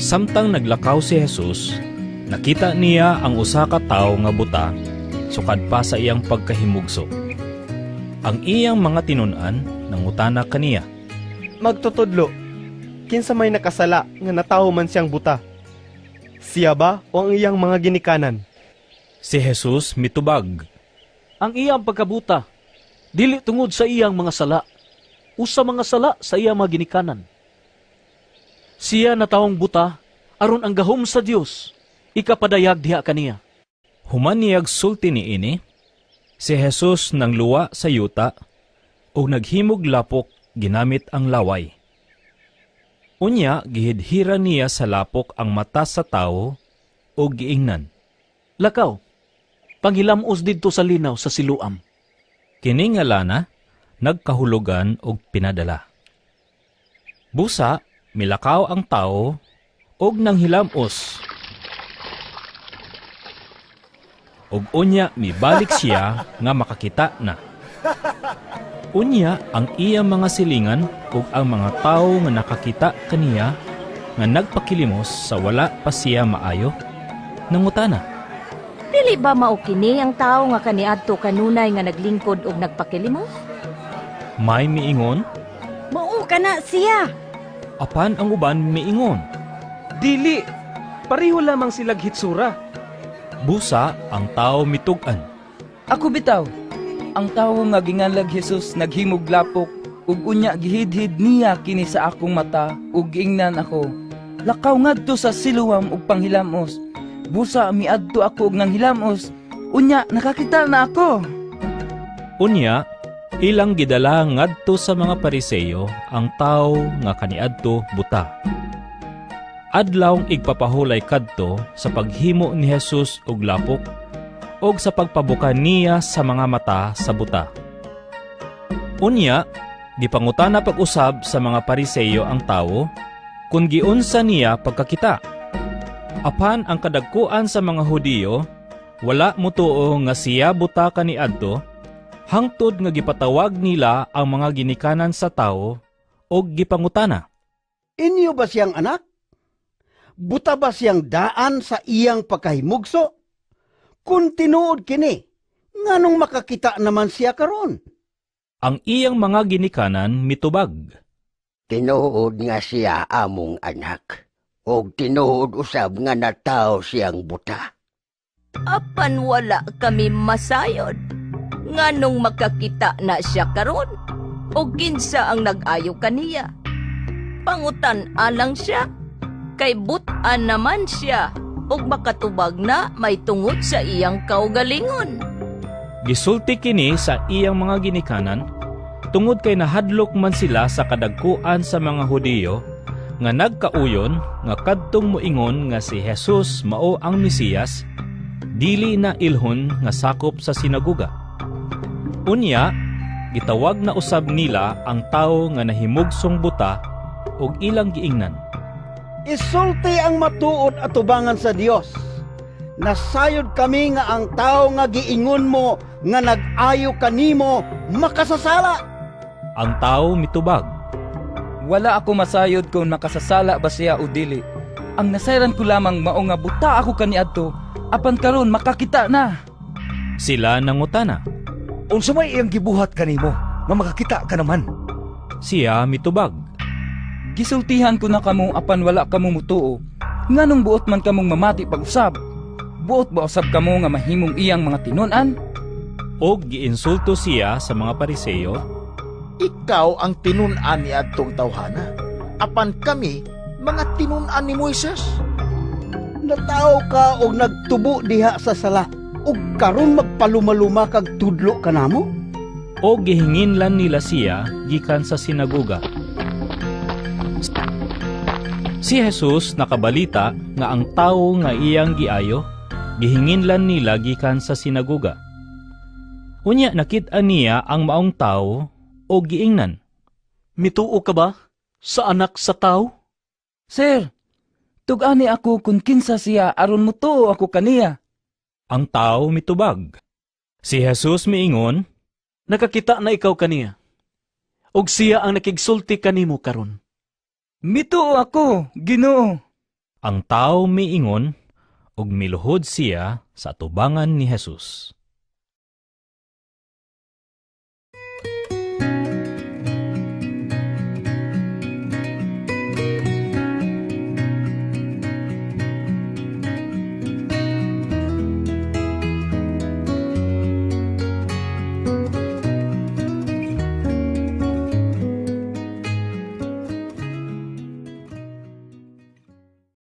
Samtang naglakaw si Jesus, nakita niya ang usa ka tawo nga buta sukad pa sa iyang pagkahimugso. Ang iyang mga tinun-an nangutana kaniya, "Magtutudlo, kinsa may nakasala nga natawo man siyang buta? Siya ba o ang iyang mga ginikanan?" Si Jesus mitubag, "Ang iyang pagkabuta dili tungod sa iyang mga sala o sa mga sala sa iyang mga ginikanan. Siya natawong buta aron ang gahom sa Dios ikapadayag diha kaniya." Human niyag sulti niini, si Jesus nangluwa sa yuta ug naghimog lapok ginamit ang laway. Unya gihidhira niya sa lapok ang mata sa tawo ug giingnan, "Lakaw, panghilamos didto sa linaw sa Siloam." Kini nga lana nagkahulugan og "pinadala." Busa milakaw ang tawo ug nanghilamos. Ug unya mibalik siya nga makakita na. Unya ang iya mga silingan ug ang mga tawo nga nakakita kaniya nga nagpakilimos sa wala pa siya maayo, nangutana, "Dili ba mao kini ang tawo nga kaniadto kanunay nga naglingkod og nagpakilimos?" May miingon, "Mao kana siya." Apan ang uban miingon, "Dili, pareho lamang silag hitsura." Busa ang tawo mitug-an, "Ako bitaw, ang tawo nga ginganlag Jesus naghimog lapok ug unya gihidhid niya kini sa akong mata ug giingnan ako, 'Lakaw ngadto sa Siloam ug panghilamos.' Busa miadto ako og nanghilamos, unya nakakita na ako." Unya, ilang gidala ngadto sa mga Pariseo ang tawo nga kaniadto buta. Adlawng Igpapahulay kadto sa paghimo ni Jesus og lapok og sa pagpabuka niya sa mga mata sa buta. Unya, gipangutana pag-usab sa mga Pariseo ang tawo kung giunsa niya pagkakita. Apan ang kadagkuan sa mga Hudiyo wala motuo nga siya buta kaniadto hangtod nga gipatawag nila ang mga ginikanan sa tawo og gipangutana. "Inyo ba siyang anak? Buta ba siyang daan sa iyang pagkahimugso? Kung tinuod kini, nganong makakita naman siya karon?" Ang iyang mga ginikanan mitubag, "Tinuod nga siya among anak, ug tinuod usab nga natawo siyang buta. Apan wala kami masayod nganong makakita na siya karon o kinsa ang nag-ayo kaniya. Pangutan-a lang siya kay but-an naman siya ug makatubag na may tungod sa iyang kaugalingon." Gisulti kini sa iyang mga ginikanan tungod kay nahadlok man sila sa kadagkuan sa mga Hudiyo nga nagkauyon nga kadtong moingon nga si Jesus mao ang Mesiyas dili na ilhon nga sakop sa sinagoga. Unya, gitawag na usab nila ang tawo nga nahimugsong buta ug ilang giingnan, "Isulti ang matuod atubangan sa Dios. Nasayod kami nga ang tao nga giingon mo nga nag-ayo kanimo makasasala." Ang tawo mitubag, "Wala ako masayod kung makasasala ba siya o dili. Ang nasayran ko lamang mao nga buta ako kaniadto, apan karon makakita na." Sila nangutana, "Unsa may iyang gibuhat kanimo nga makakita ka naman?" Siya mitubag, "Gisultihan ko na kamo apan wala kamo mutuo. Nganong buot man kamong mamati pag-usab? Buot ba usab kamo nga mahimong iyang mga tinun-an?" Og giinsulto siya sa mga Pariseo, "Ikaw ang tinun-an ni adtong tawhana, apan kami mga tinun-an ni Moises. Natawo ka og nagtubo diha sa sala, ug karon magpalumaluma kag tudlo kanamo?" Og gihinginlan nila siya gikan sa sinagoga. Si Jesus nakabalita nga ang tawo nga iyang giayo gihinginlan nila gikan sa sinagoga. Unya nakit-an niya ang maong tawo og giingnan, "Mituo ka ba sa Anak sa Tawo?" "Sir, tug-ani ako kung kinsa siya aron mutuo ako kaniya." Ang tawo mitubag. Si Jesus miingon, "Nakakita na ikaw kaniya, ug siya ang nakigsulti kanimo karon." "Mituo ako, Ginoo." Ang tawo miingon ug miluhod siya sa atubangan ni Jesus.